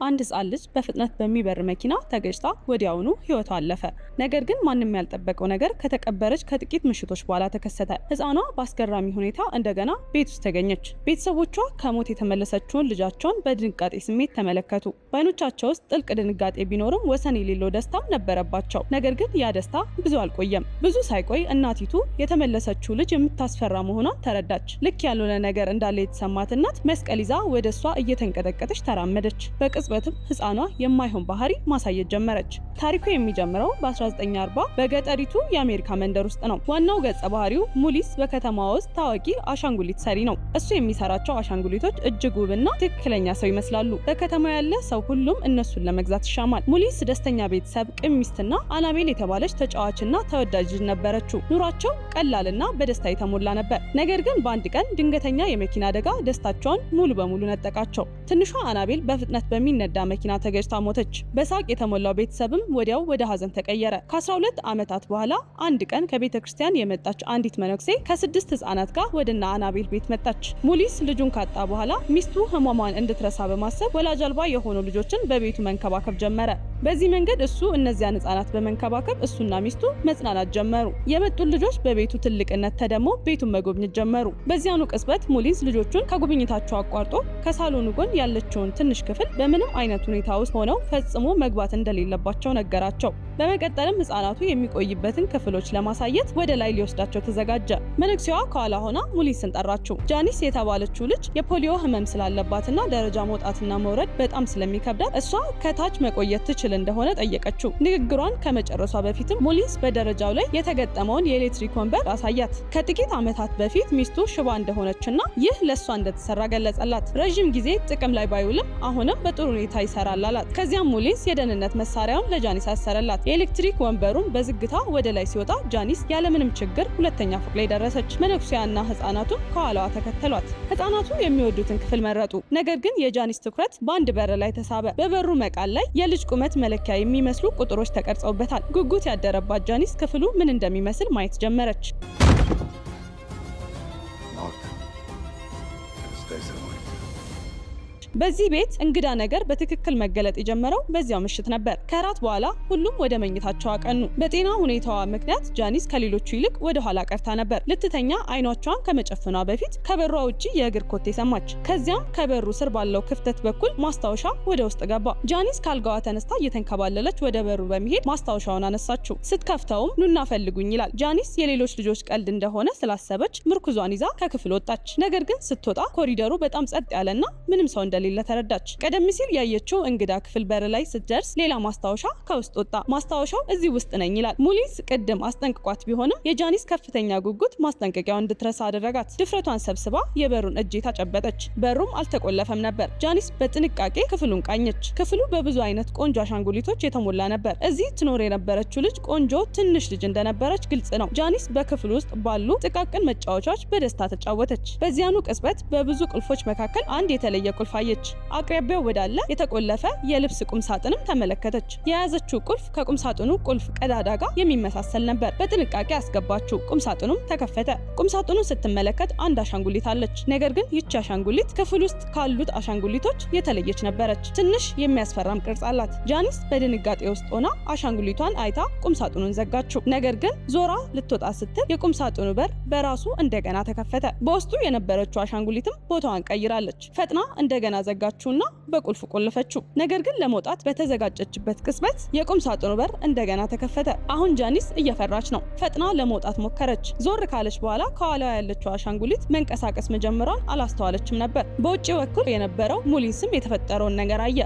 አንድ ህፃን ልጅ በፍጥነት በሚበር መኪና ተገጭታ ወዲያውኑ ህይወቷ አለፈ። ነገር ግን ማንም ያልጠበቀው ነገር ከተቀበረች ከጥቂት ምሽቶች በኋላ ተከሰተ። ህፃኗ በአስገራሚ ሁኔታ እንደገና ቤት ውስጥ ተገኘች። ቤተሰቦቿ ከሞት የተመለሰችውን ልጃቸውን በድንጋጤ ስሜት ተመለከቱ። በአይኖቻቸው ውስጥ ጥልቅ ድንጋጤ ቢኖርም ወሰን የሌለው ደስታም ነበረባቸው። ነገር ግን ያ ደስታ ብዙ አልቆየም። ብዙ ሳይቆይ እናቲቱ የተመለሰችው ልጅ የምታስፈራ መሆኗን ተረዳች። ልክ ያልሆነ ነገር እንዳለ የተሰማት እናት መስቀል ይዛ ወደ እሷ እየተንቀጠቀጠች ተራመደች። በቅጽበትም ህፃኗ የማይሆን ባህሪ ማሳየት ጀመረች። ታሪኩ የሚጀምረው በ1940 በገጠሪቱ የአሜሪካ መንደር ውስጥ ነው። ዋናው ገጸ ባህሪው ሙሊስ በከተማዋ ውስጥ ታዋቂ አሻንጉሊት ሰሪ ነው። እሱ የሚሰራቸው አሻንጉሊቶች እጅግ ውብና ትክክለኛ ሰው ይመስላሉ። በከተማው ያለ ሰው ሁሉም እነሱን ለመግዛት ይሻማል። ሙሊስ ደስተኛ ቤተሰብ፣ ቅን ሚስትና አናቤል የተባለች ተጫዋችና ተወዳጅ ልጅ ነበረችው። ኑሯቸው ቀላልና በደስታ የተሞላ ነበር። ነገር ግን በአንድ ቀን ድንገተኛ የመኪና አደጋ ደስታቸውን ሙሉ በሙሉ ነጠቃቸው። ትንሿ አናቤል በፍጥነት በሚነዳ መኪና ተገጭታ ሞተች። በሳቅ የተሞላው ቤተሰብም ወዲያው ወደ ሀዘን ተቀየረ። ከ12 ዓመታት በኋላ አንድ ቀን ከቤተ ክርስቲያን የመጣች አንዲት መነኩሴ ከስድስት ህጻናት ጋር ወደ እነ አናቤል ቤት መጣች። ሙሊስ ልጁን ካጣ በኋላ ሚስቱ ህመሟን እንድትረሳ በማሰብ ወላጅ አልባ የሆኑ ልጆችን በቤቱ መንከባከብ ጀመረ። በዚህ መንገድ እሱ እነዚያን ህጻናት በመንከባከብ እሱና ሚስቱ መጽናናት ጀመሩ። የመጡት ልጆች በቤቱ ትልቅነት ተደምመው ቤቱን መጎብኘት ጀመሩ። በዚያኑ ቅጽበት ሙሊስ ልጆቹን ከጉብኝታቸው አቋርጦ ከሳሎኑ ጎን ያለችውን ትንሽ ክፍል በምንም አይነት ሁኔታ ውስጥ ሆነው ፈጽሞ መግባት እንደሌለባቸው ነገራቸው። በመቀጠልም ህጻናቱ የሚቆይበትን ክፍሎች ለማሳየት ወደ ላይ ሊወስዳቸው ተዘጋጀ። መነኩሴዋ ከኋላ ሆና ሙሊስን ጠራችው። ጃኒስ የተባለችው ልጅ የፖሊዮ ህመም ስላለባትና ደረጃ መውጣትና መውረድ በጣም ስለሚከብዳት እሷ ከታች መቆየት ትችል እንደሆነ ጠየቀችው። ንግግሯን ከመጨረሷ በፊትም ሙሊስ በደረጃው ላይ የተገጠመውን የኤሌክትሪክ ወንበር አሳያት። ከጥቂት ዓመታት በፊት ሚስቱ ሽባ እንደሆነችና ይህ ለእሷ እንደተሰራ ገለጸላት። ረዥም ጊዜ ጥቅም ላይ ባይውልም አሁንም በጥሩ ሁኔታ ይሰራል አላት። ከዚያም ሙሊስ የደህንነት መሳሪያውን ለጃኒስ አሰረላት። የኤሌክትሪክ ወንበሩን በዝግታ ወደ ላይ ሲወጣ ጃኒስ ያለምንም ችግር ሁለተኛ ፎቅ ላይ ደረሰች። መነኩሴያና ህጻናቱም ከኋላዋ ተከተሏት። ህጻናቱ የሚወዱትን ክፍል መረጡ። ነገር ግን የጃኒስ ትኩረት በአንድ በር ላይ ተሳበ። በበሩ መቃን ላይ የልጅ ቁመት መለኪያ የሚመስሉ ቁጥሮች ተቀርጸውበታል። ጉጉት ያደረባት ጃኒስ ክፍሉ ምን እንደሚመስል ማየት ጀመረች። Locked. And stay so like በዚህ ቤት እንግዳ ነገር በትክክል መገለጥ የጀመረው በዚያው ምሽት ነበር። ከራት በኋላ ሁሉም ወደ መኝታቸው አቀኑ። በጤና ሁኔታዋ ምክንያት ጃኒስ ከሌሎቹ ይልቅ ወደ ኋላ ቀርታ ነበር። ልትተኛ አይኖቿን ከመጨፈኗ በፊት ከበሯ ውጪ የእግር ኮቴ ሰማች። ከዚያም ከበሩ ስር ባለው ክፍተት በኩል ማስታወሻ ወደ ውስጥ ገባ። ጃኒስ ካልጋዋ ተነስታ እየተንከባለለች ወደ በሩ በመሄድ ማስታወሻውን አነሳችው። ስትከፍተውም "ኑና ፈልጉኝ" ይላል። ጃኒስ የሌሎች ልጆች ቀልድ እንደሆነ ስላሰበች ምርኩዟን ይዛ ከክፍል ወጣች። ነገር ግን ስትወጣ ኮሪደሩ በጣም ጸጥ ያለና ምንም ሰው እንደሌለ ተረዳች። ቀደም ሲል ያየችው እንግዳ ክፍል በር ላይ ስትደርስ ሌላ ማስታወሻ ከውስጥ ወጣ። ማስታወሻው "እዚህ ውስጥ ነኝ" ይላል። ሙሊስ ቅድም አስጠንቅቋት ቢሆንም የጃኒስ ከፍተኛ ጉጉት ማስጠንቀቂያውን እንድትረሳ አደረጋት። ድፍረቷን ሰብስባ የበሩን እጀታ ጨበጠች። በሩም አልተቆለፈም ነበር። ጃኒስ በጥንቃቄ ክፍሉን ቃኘች። ክፍሉ በብዙ አይነት ቆንጆ አሻንጉሊቶች የተሞላ ነበር። እዚህ ትኖር የነበረችው ልጅ ቆንጆ ትንሽ ልጅ እንደነበረች ግልጽ ነው። ጃኒስ በክፍሉ ውስጥ ባሉ ጥቃቅን መጫወቻዎች በደስታ ተጫወተች። በዚያኑ ቅጽበት በብዙ ቁልፎች መካከል አንድ የተለየ ቁልፍ አየች። አቅራቢያው ወዳለ የተቆለፈ የልብስ ቁም ሳጥንም ተመለከተች። የያዘችው ቁልፍ ከቁም ሳጥኑ ቁልፍ ቀዳዳ ጋር የሚመሳሰል ነበር። በጥንቃቄ አስገባችው። ቁም ሳጥኑም ተከፈተ። ቁም ሳጥኑን ስትመለከት አንድ አሻንጉሊት አለች። ነገር ግን ይቺ አሻንጉሊት ክፍል ውስጥ ካሉት አሻንጉሊቶች የተለየች ነበረች። ትንሽ የሚያስፈራም ቅርጽ አላት። ጃኒስ በድንጋጤ ውስጥ ሆና አሻንጉሊቷን አይታ ቁም ሳጥኑን ዘጋችው። ነገር ግን ዞራ ልትወጣ ስትል የቁም ሳጥኑ በር በራሱ እንደገና ተከፈተ። በውስጡ የነበረችው አሻንጉሊትም ቦታዋን ቀይራለች። ፈጥና እንደገና ዘጋችውና በቁልፍ ቆለፈችው። ነገር ግን ለመውጣት በተዘጋጀችበት ቅጽበት የቁም ሳጥኑ በር እንደገና ተከፈተ። አሁን ጃኒስ እየፈራች ነው። ፈጥና ለመውጣት ሞከረች። ዞር ካለች በኋላ ከኋላዋ ያለችው አሻንጉሊት መንቀሳቀስ መጀመሯን አላስተዋለችም ነበር። በውጭ በኩል የነበረው ሙሊስም የተፈጠረውን ነገር አየ።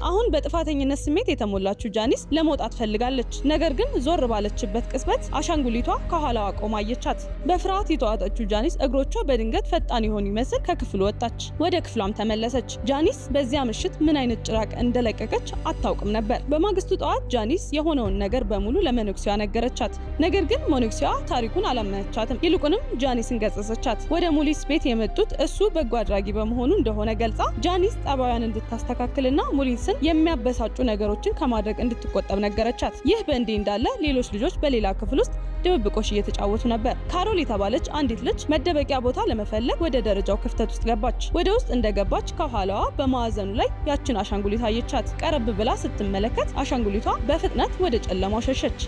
አሁን በጥፋተኝነት ስሜት የተሞላችው ጃኒስ ለመውጣት ፈልጋለች። ነገር ግን ዞር ባለችበት ቅጽበት አሻንጉሊቷ ከኋላዋ ቆማ አየቻት። በፍርሃት የተዋጠችው ጃኒስ እግሮቿ በድንገት ፈጣን የሆኑ ይመስል ከክፍሉ ወጣች። ወደ ክፍሏም ተመለሰች። ጃኒስ በዚያ ምሽት ምን አይነት ጭራቅ እንደለቀቀች አታውቅም ነበር። በማግስቱ ጠዋት ጃኒስ የሆነውን ነገር በሙሉ ለመነኩሴዋ ነገረቻት። ነገር ግን መነኩሴዋ ታሪኩን አላመነቻትም። ይልቁንም ጃኒስን ገሰጸቻት። ወደ ሙሊስ ቤት የመጡት እሱ በጎ አድራጊ በመሆኑ እንደሆነ ገልጻ ጃኒስ ጠባዩን እንድታስተካክልና ሙሊስን የሚያበሳጩ ነገሮችን ከማድረግ እንድትቆጠብ ነገረቻት። ይህ በእንዲህ እንዳለ ሌሎች ልጆች በሌላ ክፍል ውስጥ ድብብቆሽ እየተጫወቱ ነበር። ካሮል የተባለች አንዲት ልጅ መደበቂያ ቦታ ለመፈለግ ወደ ደረጃው ክፍተት ውስጥ ገባች። ወደ ውስጥ እንደገባች ከኋላዋ በማዕዘኑ ላይ ያችን አሻንጉሊት አየቻት። ቀረብ ብላ ስትመለከት አሻንጉሊቷ በፍጥነት ወደ ጨለማው ሸሸች።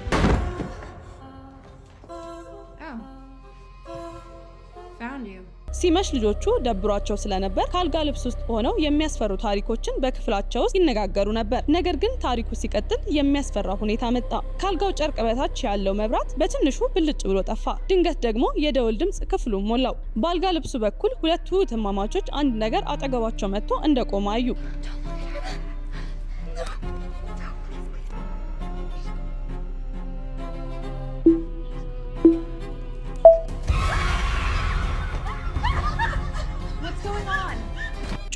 Oh. Found you. ሲመሽ ልጆቹ ደብሯቸው ስለነበር ከአልጋ ልብስ ውስጥ ሆነው የሚያስፈሩ ታሪኮችን በክፍላቸው ውስጥ ይነጋገሩ ነበር። ነገር ግን ታሪኩ ሲቀጥል የሚያስፈራ ሁኔታ መጣ። ከአልጋው ጨርቅ በታች ያለው መብራት በትንሹ ብልጭ ብሎ ጠፋ። ድንገት ደግሞ የደወል ድምፅ ክፍሉን ሞላው። በአልጋ ልብሱ በኩል ሁለቱ እህትማማቾች አንድ ነገር አጠገባቸው መጥቶ እንደቆመ አዩ። What's going on?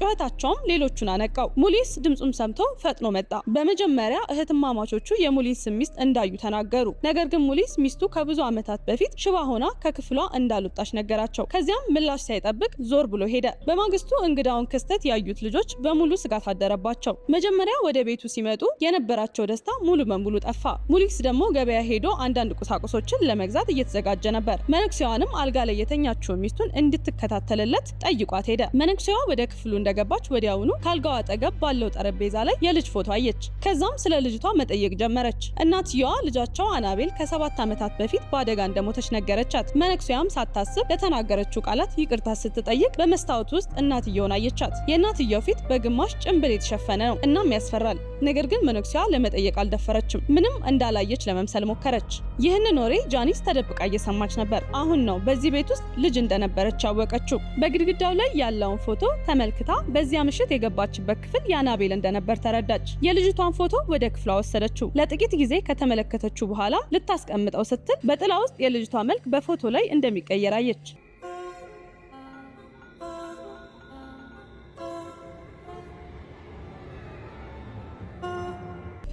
ጩኸታቸውም ሌሎቹን አነቃው። ሙሊስ ድምፁን ሰምቶ ፈጥኖ መጣ። በመጀመሪያ እህትማማቾቹ የሙሊስ ሚስት እንዳዩ ተናገሩ። ነገር ግን ሙሊስ ሚስቱ ከብዙ ዓመታት በፊት ሽባ ሆና ከክፍሏ እንዳልወጣች ነገራቸው። ከዚያም ምላሽ ሳይጠብቅ ዞር ብሎ ሄደ። በማግስቱ እንግዳውን ክስተት ያዩት ልጆች በሙሉ ስጋት አደረባቸው። መጀመሪያ ወደ ቤቱ ሲመጡ የነበራቸው ደስታ ሙሉ በሙሉ ጠፋ። ሙሊስ ደግሞ ገበያ ሄዶ አንዳንድ ቁሳቁሶችን ለመግዛት እየተዘጋጀ ነበር። መነኩሴዋንም አልጋ ላይ የተኛችውን ሚስቱን እንድትከታተልለት ጠይቋት ሄደ። መነኩሴዋ ወደ ክፍሉ እንደገባች ወዲያውኑ ካልጋው አጠገብ ባለው ጠረጴዛ ላይ የልጅ ፎቶ አየች። ከዛም ስለ ልጅቷ መጠየቅ ጀመረች። እናትየዋ ልጃቸው አናቤል ከ7 ዓመታት በፊት በአደጋ እንደሞተች ነገረቻት። መነኩሴዋም ሳታስብ ለተናገረችው ቃላት ይቅርታ ስትጠይቅ በመስታወት ውስጥ እናትየውን አየቻት። የእናትየው ፊት በግማሽ ጭንብል የተሸፈነ ነው፣ እናም ያስፈራል። ነገር ግን መነኩሴዋ ለመጠየቅ አልደፈረችም። ምንም እንዳላየች ለመምሰል ሞከረች። ይህንን ወሬ ጃኒስ ተደብቃ እየሰማች ነበር። አሁን ነው በዚህ ቤት ውስጥ ልጅ እንደነበረች ያወቀችው። በግድግዳው ላይ ያለውን ፎቶ ተመልክታ በዚያ ምሽት የገባችበት ክፍል የአናቤል እንደነበር ተረዳች። የልጅቷን ፎቶ ወደ ክፍሏ ወሰደችው። ለጥቂት ጊዜ ከተመለከተችው በኋላ ልታስቀምጠው ስትል በጥላ ውስጥ የልጅቷ መልክ በፎቶ ላይ እንደሚቀየር አየች።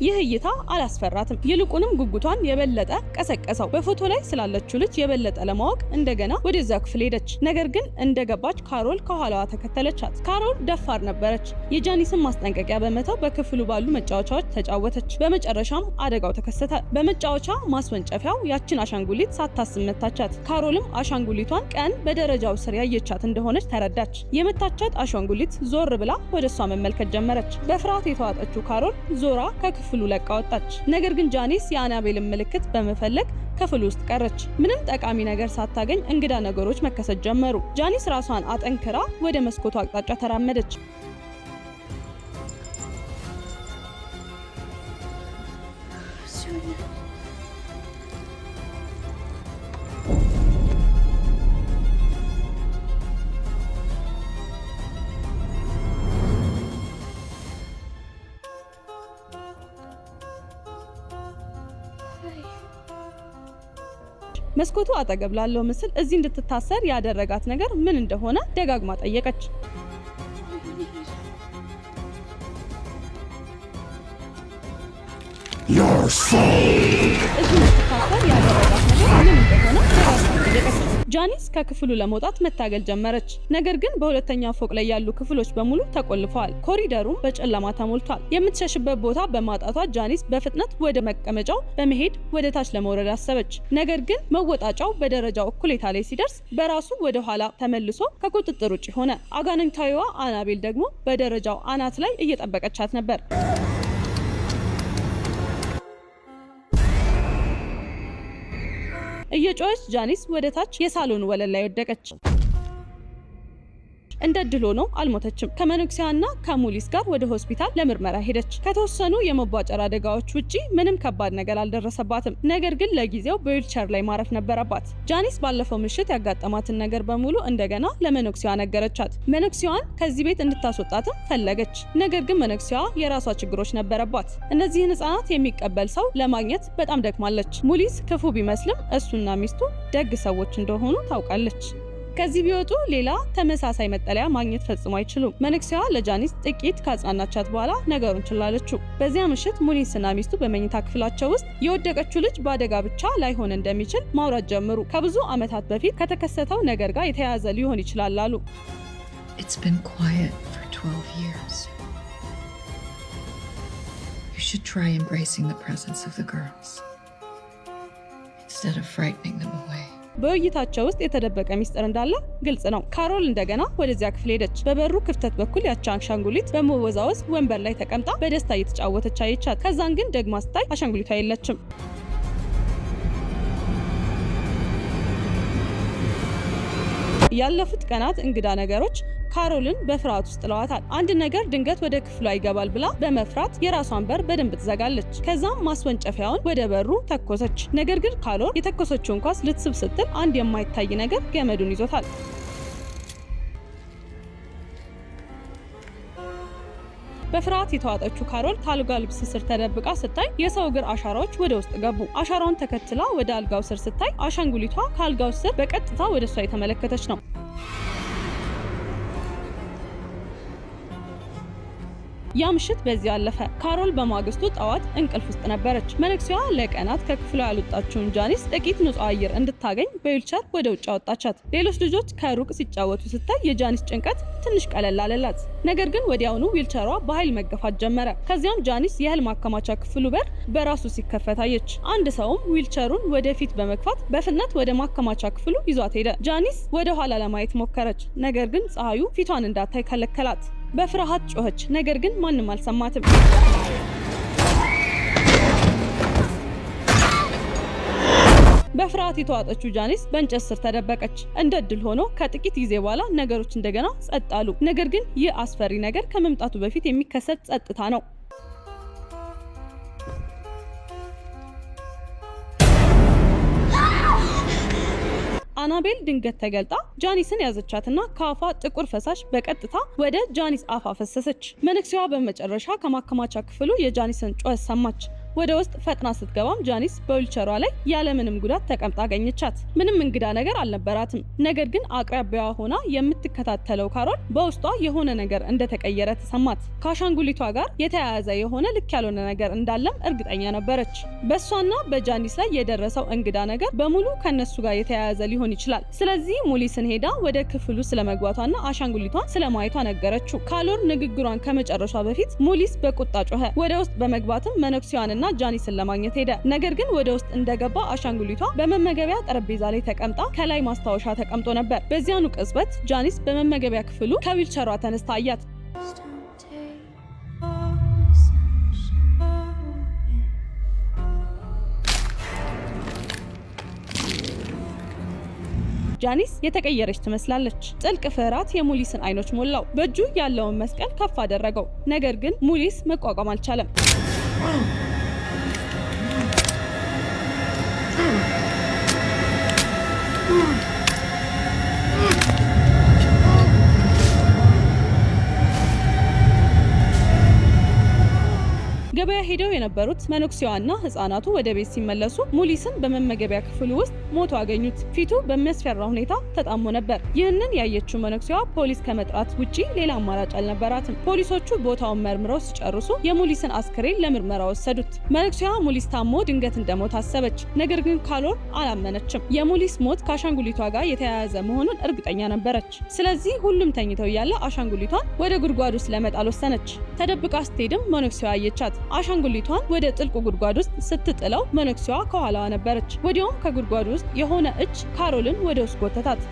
ይህ እይታ አላስፈራትም። ይልቁንም ጉጉቷን የበለጠ ቀሰቀሰው። በፎቶ ላይ ስላለችው ልጅ የበለጠ ለማወቅ እንደገና ወደዚያ ክፍል ሄደች። ነገር ግን እንደገባች ካሮል ከኋላዋ ተከተለቻት። ካሮል ደፋር ነበረች። የጃኒስን ማስጠንቀቂያ በመተው በክፍሉ ባሉ መጫወቻዎች ተጫወተች። በመጨረሻም አደጋው ተከሰተ። በመጫወቻ ማስወንጨፊያው ያችን አሻንጉሊት ሳታስብ መታቻት። ካሮልም አሻንጉሊቷን ቀን በደረጃው ስር ያየቻት እንደሆነች ተረዳች። የመታቻት አሻንጉሊት ዞር ብላ ወደ እሷ መመልከት ጀመረች። በፍርሃት የተዋጠችው ካሮል ዞራ ከክፍሉ ለቃ ወጣች። ነገር ግን ጃኒስ የአናቤልን ምልክት በመፈለግ ክፍሉ ውስጥ ቀረች። ምንም ጠቃሚ ነገር ሳታገኝ እንግዳ ነገሮች መከሰት ጀመሩ። ጃኒስ ራሷን አጠንክራ ወደ መስኮቱ አቅጣጫ ተራመደች። Who's doing it? Hi. መስኮቱ አጠገብ ላለው ምስል እዚህ እንድትታሰር ያደረጋት ነገር ምን እንደሆነ ደጋግማ ጠየቀች። What do you need? Your soul! እዚህ እንድትታሰር ያደረጋት ነገር ምን እንደሆነ ደጋግማ ጠየቀች። ጃኒስ ከክፍሉ ለመውጣት መታገል ጀመረች። ነገር ግን በሁለተኛው ፎቅ ላይ ያሉ ክፍሎች በሙሉ ተቆልፈዋል። ኮሪደሩም በጨለማ ተሞልቷል። የምትሸሽበት ቦታ በማጣቷ ጃኒስ በፍጥነት ወደ መቀመጫው በመሄድ ወደ ታች ለመውረድ አሰበች። ነገር ግን መወጣጫው በደረጃው እኩሌታ ላይ ሲደርስ በራሱ ወደ ኋላ ተመልሶ ከቁጥጥር ውጭ ሆነ። አጋንንታዊዋ አናቤል ደግሞ በደረጃው አናት ላይ እየጠበቀቻት ነበር። እየጮኸች ጃኒስ ወደ ታች የሳሎኑ ወለል ላይ ወደቀች። እንደ እድል ሆኖ አልሞተችም። ከመነኩሴዋና ከሙሊስ ጋር ወደ ሆስፒታል ለምርመራ ሄደች። ከተወሰኑ የመቧጨር አደጋዎች ውጪ ምንም ከባድ ነገር አልደረሰባትም። ነገር ግን ለጊዜው በዊልቸር ላይ ማረፍ ነበረባት። ጃኒስ ባለፈው ምሽት ያጋጠማትን ነገር በሙሉ እንደገና ለመነኩሴዋ ነገረቻት። መነኩሴዋን ከዚህ ቤት እንድታስወጣትም ፈለገች። ነገር ግን መነኩሴዋ የራሷ ችግሮች ነበረባት። እነዚህን ህጻናት የሚቀበል ሰው ለማግኘት በጣም ደክማለች። ሙሊስ ክፉ ቢመስልም እሱና ሚስቱ ደግ ሰዎች እንደሆኑ ታውቃለች። ከዚህ ቢወጡ ሌላ ተመሳሳይ መጠለያ ማግኘት ፈጽሞ አይችሉም። መነኩሴዋ ለጃኒስ ጥቂት ካጽናናቻት በኋላ ነገሩን ችላ አለችው። በዚያ ምሽት ሙሊስና ሚስቱ በመኝታ ክፍላቸው ውስጥ የወደቀችው ልጅ በአደጋ ብቻ ላይሆን እንደሚችል ማውራት ጀመሩ። ከብዙ ዓመታት በፊት ከተከሰተው ነገር ጋር የተያያዘ ሊሆን ይችላል አሉ። It's been quiet for 12 years. You should try embracing the presence of the girls. It's Instead of frightening them away. በውይይታቸው ውስጥ የተደበቀ ሚስጥር እንዳለ ግልጽ ነው። ካሮል እንደገና ወደዚያ ክፍል ሄደች። በበሩ ክፍተት በኩል ያቺ አሻንጉሊት በመወዛወዝ ወንበር ላይ ተቀምጣ በደስታ እየተጫወተች አየቻት። ከዛን ግን ደግማ ስታይ አሻንጉሊቷ የለችም። ያለፉት ቀናት እንግዳ ነገሮች ካሮልን በፍርሃት ውስጥ ጥለዋታል። አንድ ነገር ድንገት ወደ ክፍሏ ይገባል ብላ በመፍራት የራሷን በር በደንብ ትዘጋለች። ከዛም ማስወንጨፊያውን ወደ በሩ ተኮሰች። ነገር ግን ካሮል የተኮሰችውን ኳስ ልትስብ ስትል አንድ የማይታይ ነገር ገመዱን ይዞታል። በፍርሃት የተዋጠችው ካሮል ከአልጋ ልብስ ስር ተደብቃ ስታይ የሰው እግር አሻራዎች ወደ ውስጥ ገቡ። አሻራውን ተከትላ ወደ አልጋው ስር ስታይ አሻንጉሊቷ ከአልጋው ስር በቀጥታ ወደ እሷ የተመለከተች ነው። ያ ምሽት በዚያ አለፈ። ካሮል በማግስቱ ጠዋት እንቅልፍ ውስጥ ነበረች። መነኩሴዋ ለቀናት ከክፍሏ ያልወጣችውን ጃኒስ ጥቂት ንጹህ አየር እንድታገኝ በዊልቸር ወደ ውጭ አወጣቻት። ሌሎች ልጆች ከሩቅ ሲጫወቱ ስታይ የጃኒስ ጭንቀት ትንሽ ቀለል አለላት። ነገር ግን ወዲያውኑ ዊልቸሯ በኃይል መገፋት ጀመረ። ከዚያም ጃኒስ የእህል ማከማቻ ክፍሉ በር በራሱ ሲከፈት አየች። አንድ ሰውም ዊልቸሩን ወደፊት በመግፋት በፍጥነት ወደ ማከማቻ ክፍሉ ይዟት ሄደ። ጃኒስ ወደ ኋላ ለማየት ሞከረች። ነገር ግን ፀሐዩ ፊቷን እንዳታይ ከለከላት። በፍርሃት ጮኸች። ነገር ግን ማንም አልሰማትም። በፍርሃት የተዋጠችው ጃኒስ በእንጨት ስር ተደበቀች። እንደ እድል ሆኖ ከጥቂት ጊዜ በኋላ ነገሮች እንደገና ጸጥ አሉ። ነገር ግን ይህ አስፈሪ ነገር ከመምጣቱ በፊት የሚከሰት ጸጥታ ነው። አናቤል ድንገት ተገልጣ ጃኒስን ያዘቻትና ከአፏ ጥቁር ፈሳሽ በቀጥታ ወደ ጃኒስ አፍ አፈሰሰች። መነኩሴዋ በመጨረሻ ከማከማቻ ክፍሉ የጃኒስን ጩኸት ሰማች። ወደ ውስጥ ፈጥና ስትገባም ጃኒስ በዊልቸሯ ላይ ያለምንም ጉዳት ተቀምጣ አገኘቻት። ምንም እንግዳ ነገር አልነበራትም። ነገር ግን አቅራቢያዋ ሆና የምትከታተለው ካሮል በውስጧ የሆነ ነገር እንደተቀየረ ተሰማት። ከአሻንጉሊቷ ጋር የተያያዘ የሆነ ልክ ያልሆነ ነገር እንዳለም እርግጠኛ ነበረች። በእሷና በጃኒስ ላይ የደረሰው እንግዳ ነገር በሙሉ ከነሱ ጋር የተያያዘ ሊሆን ይችላል። ስለዚህ ሙሊስን ሄዳ ወደ ክፍሉ ስለመግባቷና አሻንጉሊቷን ስለማየቷ ነገረችው። ካሮል ንግግሯን ከመጨረሷ በፊት ሙሊስ በቁጣ ጮኸ። ወደ ውስጥ በመግባትም መነኩሴዋንና ጃኒስን ለማግኘት ሄደ። ነገር ግን ወደ ውስጥ እንደገባ አሻንጉሊቷ በመመገቢያ ጠረጴዛ ላይ ተቀምጣ ከላይ ማስታወሻ ተቀምጦ ነበር። በዚያኑ ቅጽበት ጃኒስ በመመገቢያ ክፍሉ ከዊልቸሯ ተነስታ አያት። Just don't take all my sunshine away. ጃኒስ የተቀየረች ትመስላለች። ጥልቅ ፍርሃት የሙሊስን አይኖች ሞላው። በእጁ ያለውን መስቀል ከፍ አደረገው። ነገር ግን ሙሊስ መቋቋም አልቻለም። ገበያ ሄደው የነበሩት መነኩሴዋና ህፃናቱ ወደ ቤት ሲመለሱ ሙሊስን በመመገቢያ ክፍሉ ውስጥ ሞቶ አገኙት። ፊቱ በሚያስፈራ ሁኔታ ተጣሞ ነበር። ይህንን ያየችው መነኩሴዋ ፖሊስ ከመጥራት ውጪ ሌላ አማራጭ አልነበራትም። ፖሊሶቹ ቦታውን መርምረው ሲጨርሱ የሙሊስን አስክሬን ለምርመራ ወሰዱት። መነኩሴዋ ሙሊስ ታሞ ድንገት እንደሞተ አሰበች። ነገር ግን ካሮል አላመነችም። የሙሊስ ሞት ከአሻንጉሊቷ ጋር የተያያዘ መሆኑን እርግጠኛ ነበረች። ስለዚህ ሁሉም ተኝተው እያለ አሻንጉሊቷን ወደ ጉድጓድ ውስጥ ለመጣል ወሰነች። ተደብቃ ስትሄድም መነኩሴዋ አየቻት። አሻንጉሊቷን ወደ ጥልቁ ጉድጓድ ውስጥ ስትጥለው መነኩሴዋ ከኋላዋ ነበረች። ወዲያውም ከጉድጓዱ ውስጥ የሆነ እጅ ካሮልን ወደ ውስጥ ጎተታት።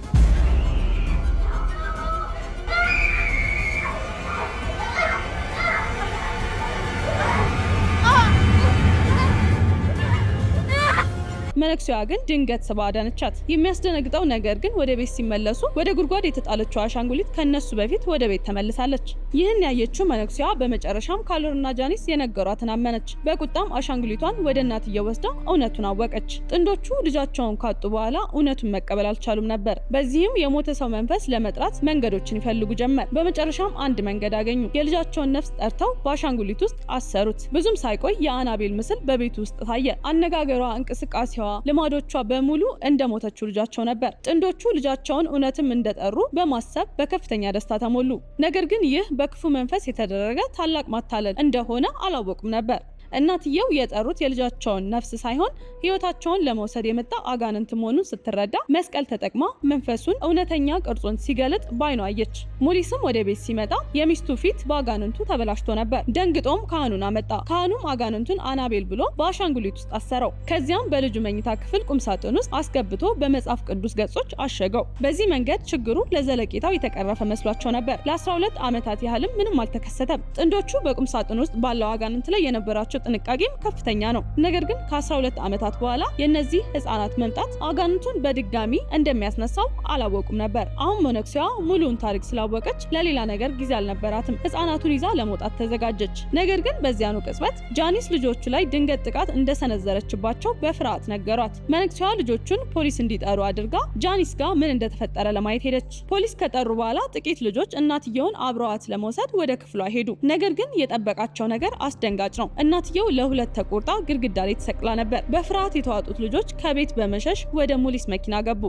መነኩሴዋ ግን ድንገት ስባ አዳነቻት። የሚያስደነግጠው ነገር ግን ወደ ቤት ሲመለሱ ወደ ጉድጓድ የተጣለችው አሻንጉሊት ከነሱ በፊት ወደ ቤት ተመልሳለች። ይህን ያየችው መነኩሴዋ በመጨረሻም ካሮልና ጃኒስ የነገሯትን አመነች። በቁጣም አሻንጉሊቷን ወደ እናትየው ወስዳ እውነቱን አወቀች። ጥንዶቹ ልጃቸውን ካጡ በኋላ እውነቱን መቀበል አልቻሉም ነበር። በዚህም የሞተ ሰው መንፈስ ለመጥራት መንገዶችን ይፈልጉ ጀመር። በመጨረሻም አንድ መንገድ አገኙ። የልጃቸውን ነፍስ ጠርተው በአሻንጉሊት ውስጥ አሰሩት። ብዙም ሳይቆይ የአናቤል ምስል በቤቱ ውስጥ ታየ። አነጋገሯ፣ እንቅስቃሴዋ፣ ልማዶቿ በሙሉ እንደሞተችው ልጃቸው ነበር። ጥንዶቹ ልጃቸውን እውነትም እንደጠሩ በማሰብ በከፍተኛ ደስታ ተሞሉ። ነገር ግን ይህ በክፉ መንፈስ የተደረገ ታላቅ ማታለል እንደሆነ አላወቁም ነበር። እናትየው የጠሩት የልጃቸውን ነፍስ ሳይሆን ሕይወታቸውን ለመውሰድ የመጣ አጋንንት መሆኑን ስትረዳ መስቀል ተጠቅማ መንፈሱን እውነተኛ ቅርጹን ሲገልጥ ባይኗ አየች። ሙሊስም ወደ ቤት ሲመጣ የሚስቱ ፊት በአጋንንቱ ተበላሽቶ ነበር። ደንግጦም ካህኑን አመጣ። ካህኑም አጋንንቱን አናቤል ብሎ በአሻንጉሊት ውስጥ አሰረው። ከዚያም በልጁ መኝታ ክፍል ቁምሳጥን ውስጥ አስገብቶ በመጽሐፍ ቅዱስ ገጾች አሸገው። በዚህ መንገድ ችግሩ ለዘለቄታው የተቀረፈ መስሏቸው ነበር። ለ12 ዓመታት ያህልም ምንም አልተከሰተም። ጥንዶቹ በቁምሳጥን ውስጥ ባለው አጋንንት ላይ የነበራቸው ጥንቃቄም ከፍተኛ ነው። ነገር ግን ከ12 ዓመታት በኋላ የእነዚህ ህፃናት መምጣት አጋንንቱን በድጋሚ እንደሚያስነሳው አላወቁም ነበር። አሁን መነኩሴዋ ሙሉውን ታሪክ ስላወቀች ለሌላ ነገር ጊዜ አልነበራትም። ህፃናቱን ይዛ ለመውጣት ተዘጋጀች። ነገር ግን በዚያኑ ቅጽበት ጃኒስ ልጆቹ ላይ ድንገት ጥቃት እንደሰነዘረችባቸው በፍርሃት ነገሯት። መነኩሴዋ ልጆቹን ፖሊስ እንዲጠሩ አድርጋ ጃኒስ ጋር ምን እንደተፈጠረ ለማየት ሄደች። ፖሊስ ከጠሩ በኋላ ጥቂት ልጆች እናትየውን አብረዋት ለመውሰድ ወደ ክፍሏ ሄዱ። ነገር ግን የጠበቃቸው ነገር አስደንጋጭ ነው። እናትየው ለሁለት ተቆርጣ ግድግዳ ላይ ተሰቅላ ነበር። በፍርሃት የተዋጡት ልጆች ከቤት በመሸሽ ወደ ሙሊስ መኪና ገቡ።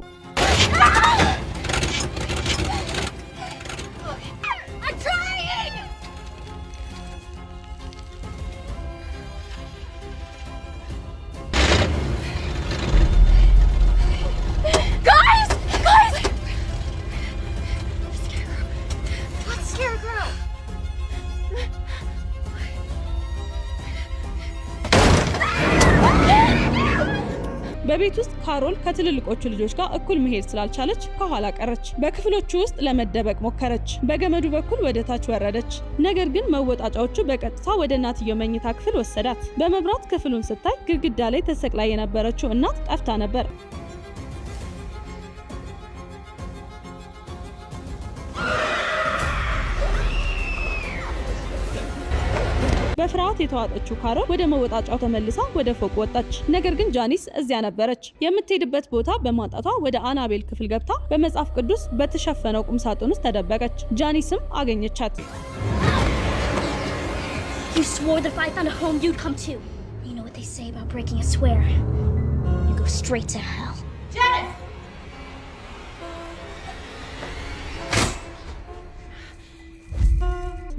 I'm trying! Guys! Guys! The scarecrow. What scarecrow? በቤት ውስጥ ካሮል ከትልልቆቹ ልጆች ጋር እኩል መሄድ ስላልቻለች ከኋላ ቀረች። በክፍሎቹ ውስጥ ለመደበቅ ሞከረች። በገመዱ በኩል ወደ ታች ወረደች። ነገር ግን መወጣጫዎቹ በቀጥታ ወደ እናትየው መኝታ ክፍል ወሰዳት። በመብራት ክፍሉን ስታይ ግድግዳ ላይ ተሰቅላ የነበረችው እናት ጠፍታ ነበር። በፍርሃት የተዋጠችው ካሮል ወደ መወጣጫው ተመልሳ ወደ ፎቅ ወጣች። ነገር ግን ጃኒስ እዚያ ነበረች። የምትሄድበት ቦታ በማጣቷ ወደ አናቤል ክፍል ገብታ በመጽሐፍ ቅዱስ በተሸፈነው ቁም ሳጥን ውስጥ ተደበቀች። ጃኒስም አገኘቻት። You swore that if I found a home, you'd come too. You know what they say about breaking a swear. You go straight to hell. Janice!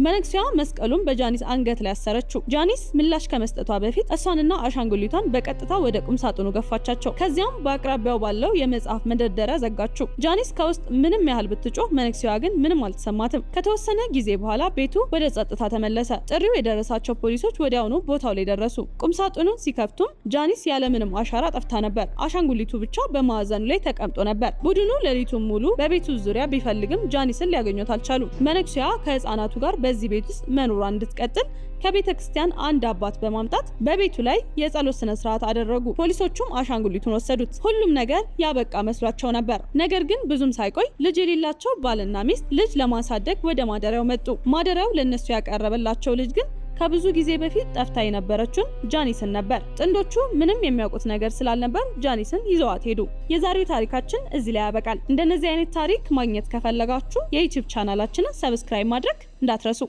መነኩሴዋ መስቀሉን በጃኒስ አንገት ላይ አሰረችው። ጃኒስ ምላሽ ከመስጠቷ በፊት እሷንና አሻንጉሊቷን በቀጥታ ወደ ቁም ሳጥኑ ገፋቻቸው። ከዚያም በአቅራቢያው ባለው የመጽሐፍ መደርደሪያ ዘጋችው። ጃኒስ ከውስጥ ምንም ያህል ብትጮህ መነኩሴዋ ግን ምንም አልተሰማትም። ከተወሰነ ጊዜ በኋላ ቤቱ ወደ ጸጥታ ተመለሰ። ጥሪው የደረሳቸው ፖሊሶች ወዲያውኑ ቦታው ላይ ደረሱ። ቁም ሳጥኑን ሲከፍቱም ጃኒስ ያለምንም አሻራ ጠፍታ ነበር። አሻንጉሊቱ ብቻ በማዕዘኑ ላይ ተቀምጦ ነበር። ቡድኑ ሌሊቱን ሙሉ በቤቱ ዙሪያ ቢፈልግም ጃኒስን ሊያገኟት አልቻሉም። መነኩሴዋ ከህፃናቱ ጋር በዚህ ቤት ውስጥ መኖሯን እንድትቀጥል ከቤተ ክርስቲያን አንድ አባት በማምጣት በቤቱ ላይ የጸሎት ስነ ስርዓት አደረጉ። ፖሊሶቹም አሻንጉሊቱን ወሰዱት። ሁሉም ነገር ያበቃ መስሏቸው ነበር። ነገር ግን ብዙም ሳይቆይ ልጅ የሌላቸው ባልና ሚስት ልጅ ለማሳደግ ወደ ማደሪያው መጡ። ማደሪያው ለነሱ ያቀረበላቸው ልጅ ግን ከብዙ ጊዜ በፊት ጠፍታ የነበረችውን ጃኒስን ነበር። ጥንዶቹ ምንም የሚያውቁት ነገር ስላልነበር ጃኒስን ይዘዋት ሄዱ። የዛሬው ታሪካችን እዚህ ላይ ያበቃል። እንደነዚህ አይነት ታሪክ ማግኘት ከፈለጋችሁ የ YouTube ቻናላችንን subscribe ማድረግ እንዳትረሱ።